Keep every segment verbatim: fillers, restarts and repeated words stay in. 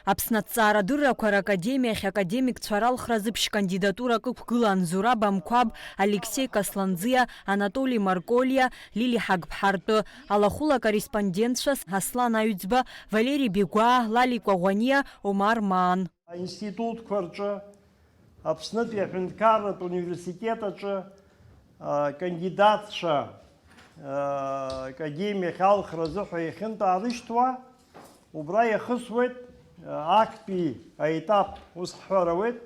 Аԥсны аҭҵаарадыррақәа ракадемиахь академикцәа ралхразы ԥшь кандидатурак ықәгылан: Зураб Амқәаб, Алексеи Касланӡиа, Анатоли Марколиа, Лили Ҳагԥҳа ртәы, алахәыла акорреспондентцәа Аслан Аҩӡба, Валери Бигәаа, Лали Кәаӷәаниа, Омар Маан. Аинститутқәа рҿы, Аԥснытәи аҳәынҭқарратә университет аҿы, а, кандидатцәа, а, академиахь алхра азыҳәа иахьынтәаарышьҭуа, убра иахысуеит, а, актәи аетап, ус ҳҳәар ауеит,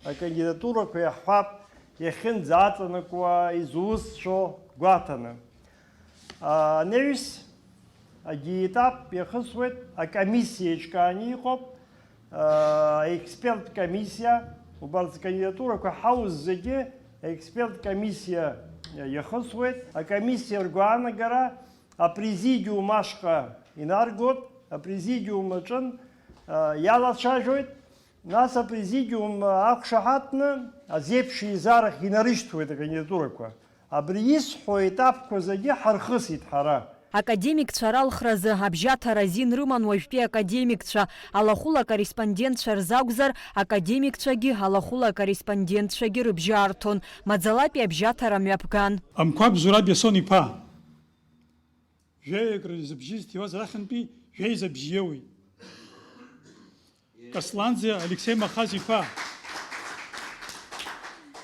акандидатурақәа иаҳҳәап, иахьынӡаҵанакуа, изусҭцәоу гәаҭаны. Анаҩс, адиетап иахысуеит, акомиссиа еиҿкааны иҟоуп, аексперт комиссиа, убарҭ акандидатурақәа ҳауз зегьы аексперт комиссиа иахысуеит. Акомиссиа ргәаанагара апрезидиум ашҟа инаргоит, апрезидиум аҿын, а, иалацәажәоит. Нас апрезидиум ақәшаҳаҭны азеиԥш еизарахь инарышьҭуеит акандидатурақәа. Абри исҳәо аетапқәа зегьы ҳархысит ҳара. Академикцәа ралхразы абжьаҭара азин рыман уажәтәи академикцәа, алахәыла акорреспондентцәа рзакәзар, академикцәагьы алахәыла акорреспондентцәагьы рыбжьы арҭон, маӡалатәи абжьаҭара мҩаԥган. Амқәаб Зураб Иасон-иԥа. Жәаҩык рзы бжьы зҭиуаз рахьынтәи жәеиза бжьы иоуеит. Касланӡиа Алексеи Махаз-иԥа.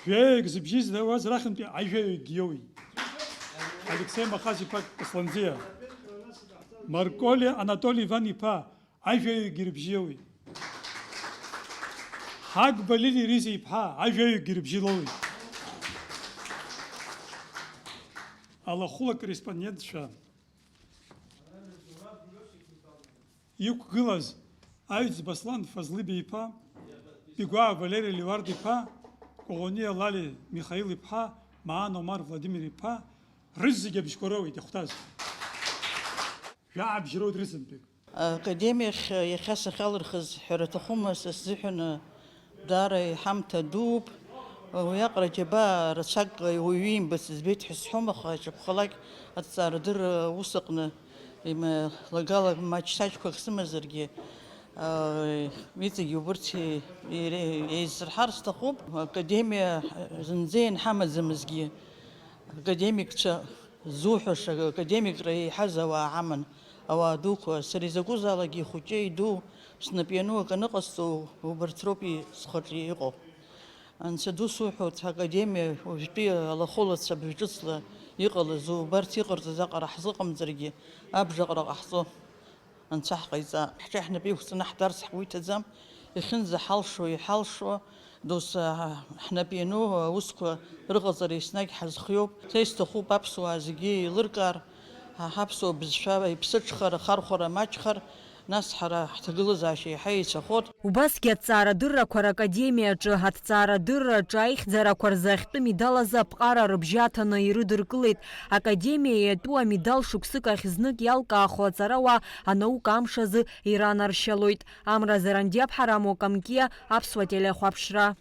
Жәаҩык зыбжьы зҭиуаз рахьынтәи ажәаҩыкгьы иоуеит. Алексеи Махаз-иԥа Касланӡиа. Марколиа Анатоли Иван-иԥа, ажәаҩыкгьы рыбжьы иоуеит. Ҳагба Лили Риза-иԥҳа, ажәаҩыкгьы рыбжьы лоуеит. Алахәыла акорреспондентцәа иқәгылаз Аҩӡба Аслан Фазлыбеи-иԥа, Бигәаа Валери Леуард-иԥа, Кәаӷәаниа Лали Михаил-иԥҳа, Маан Омар Владимир-иԥа, рызегьы абжьқәа роуеит иахәҭаз. Жәаа абжьы роуеит рызынтәык. Академиахь иахьа сахьалырхыз ҳәара аҭахума, са сзыҳәан даара иҳамҭа дууп. Уиаҟара џьабаа рацәак уаҩы имбац збеит ҳәа сҳәом, аха иҿаԥхалак аҭҵаарадырра аус аҟны, им-, лагала маҷ-саҷқәак сымазаргьы, аа, иҵегь убырҭ е-, ере-, еизырҳар сҭахуп. Академиа зынӡа ианҳамаӡамызгьы, академикцәа зуҳәаша, академикра еиҳаз ауаа ҳаман, ауаа дуқәа. Сара изакәызаалакгьы ихәыҷы, иду, снапы иану акы аныҟасҵо, убарҭ роуп и-, схаҿы иҟоу. Анцәа ду суҳәоит, ҳакадемиа уажәтәи алахәылацәа абжаҿыцла иҟалаз, убарҭ иҟарҵаз аҟара ҳзыҟамҵаргьы, абжаҟара ҟаҳҵо Анцәа ҳҟаиҵа. Ҳҿы ҳнапы иқәҵаны ҳтәарц ҳгәы иҭаӡам, иахьынӡаҳалшо, иҳалшо, досу ҳнапы иану аусқәа рыҟаҵара еснагь ҳазхиоуп. Са исҭахуп аԥсуаа зегьы еилыркаар, ҳаԥсуа бызшәа иԥсыҽхар, ахархәара маҷхар, нас ҳара ҳҭагылазаашьа еиҳа еицәахоит. Убасгьы аҭҵаарадыррақәа ракадемиаҿы аҭҵаарадырраҿы аихьӡарақәа рзы ахьтәы медал азы аԥҟара рыбжьы аҭаны ирыдыркылеит. Академиа иатәу амедал шықәсык ахь знык иалкаахо аҵарауаа анаука амш азы иранаршьалоит. Амра Зарандиаԥҳа, Рамо Камкиа, Аԥсуа телехәаԥшра.